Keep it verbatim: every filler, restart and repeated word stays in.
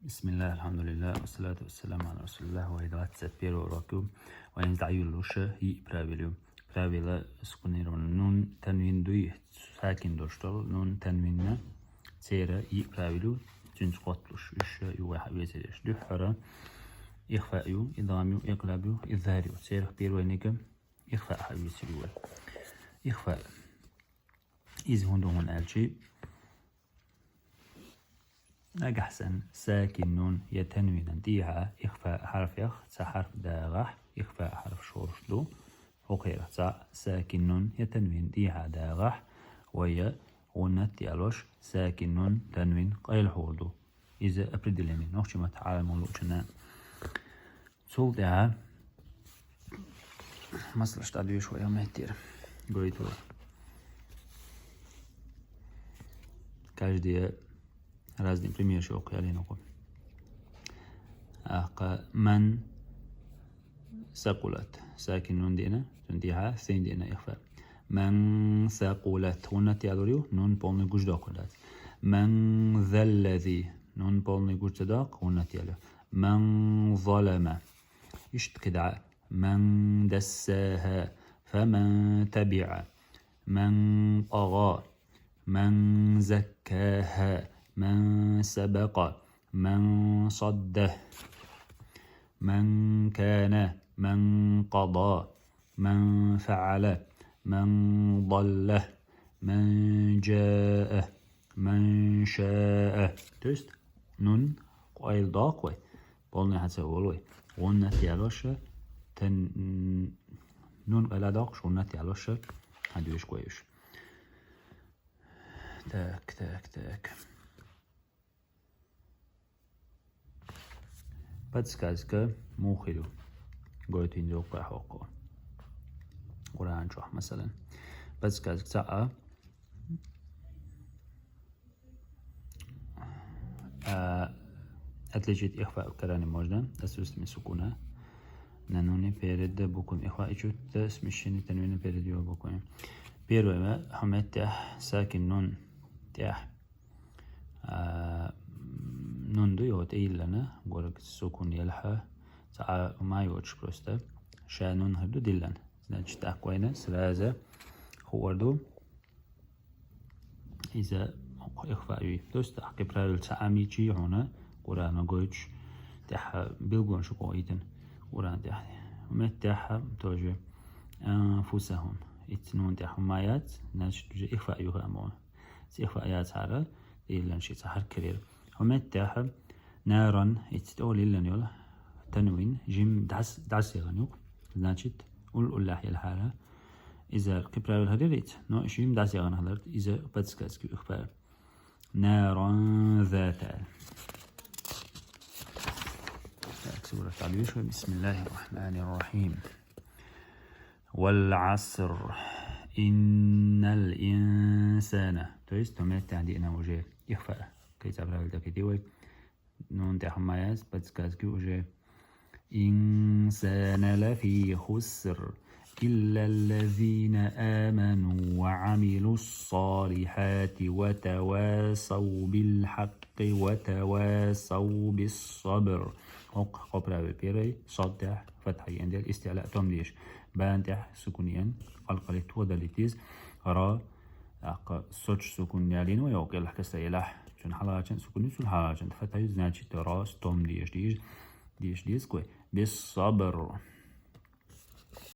بسم الله، الحمد لله، والصلاة والسلام على رسول الله. Вай двадцать первый урок ю. Вайна дӀайолалуш йиъ правило ю. Правило: сукунированный нун, танвин дуй, сакин долуш долу нун, танвинна, церан йиъ правило ю, цуьнца кхотталуш. Уьш ю вай хьан везареш. Дуьххьара ихфаъ ю, идгӀам ю, икълаб ю, изхӀар ю. Церах первый ниг ихфаъ хьан везар ю вай. Ихфаъ. Иза хӀун ду хьуна аьлчи, нагахь санна сакин нун я танвинан тӀехьа ихфаъ хьарфех цхьа хьарф дагӀахь, ихфаъ хьарф шорш ду, хӀокхерах цхьаъ сакин нун я танвин тӀехьа дагӀахь, вай я гӀуннат ялош сакин нун, танвин къайлахьур ду. Иза определение нохчийн маттахь Ӏаламо луучунна. Цул тӀаьхьа масалаш дӀадоьшу вай хӀокху меттера. Гойтур. Каждый разный пример шу оккха ялийна кху. Ахка ман сакъулат. Сакин нун диъна, цунна тӀехьа син диъна ихфаъ. Ман сакъулат. ГӀуннат ялур ю, нун полный гучудоккхур дац. Ман заллази. Нун полный гучу ца доккху, гӀуннат ялур ю. Ман залама. Иштта кхидӀа. Ман дассаха. Фаман табиӀа. Ман тӀагӀа. Ман заккаха. Ман сабакъа. Ман садда. Ман кана. Ман къада. Ман фаӀала. Ман далла. Ман жаа. Ман шаа. То есть нун къайладоккху вай. Полный хьан ца волу вай. ГӀуннат ялош, тан-, нун къайладоккхуш, гӀуннат ялош хьан доьшу вай уьш. Так, так, так. Подсказка муха хир ю. Гойтина йоккхахь хӀокхо. Къуръан чохь, масалан. Подсказка цхьаъ. А, отличить ихфаъ карани можно отсутствием сукуна на нуне перед буквами ихфаъ и чуть смещение танвина перед его буквами. Первое, хьо меттехь сакин нун тӀехь. А, нун ду йо тӀейиллана, гораг сукун елхьа, цхьа а ма йоцуш просто. Ша нун хир ду диллана. Значит, тӀаккха вайна сразу хуур ду. Иза ихфаъ юй. То есть, тӀаккха правил цхьа а ма йичи хьуна, Къуръано гойтуш, тӀехьа билггон шу кхо йитина. Къуръан тӀехь. Меттехь тоже анфусахум. Итт нун тӀехь хӀума яц, значит, уже ихфаъ ю хаа ма ву. Цу ихфаъ яцахьара, тӀейиллина ши цхьа хьарк карийра. Хьо меттехь наран, итт тӀе олу йиллина йолу танвин, жим дӀас-, дӀасаягӀна ю-кх. Значит, уллуллехь елхьара. Иза кхин правил хӀара яра итт, но жим дӀасаягӀна хиларт, иза подсказка ю ихфаъ. Наран зата. Так, сурат Аль-Юшур. بسم الله الرحمن الرحيم. والعصر. إن الإنسان. То есть, хьо меттехь диъна уже ихфаъ. Кхин цхьа правил даккхийтий вай. Нун тӀехь хӀума яц, подсказка ю уже. إنسان لفي خسر. إلا الذين آمنوا وعملوا الصالحات وتواصوا بالحق وتواصوا بالصبر. ХӀокху кхо правил первый, сад тӀехь фатхьа йиъна дела, истиъла том деш. Бан тӀехь сукун йиъна, къалкъале тӀе далийта деза. Ра, тӀаккха сочу сукун ялийна вай, кӀелхьа каса елахь. Цуьнан хьалхарчун сукун ю, цуьнан хьалхарчун фатхьа ю, значит, рас том деш деза. Деш деза кхуьй. Бис сабр.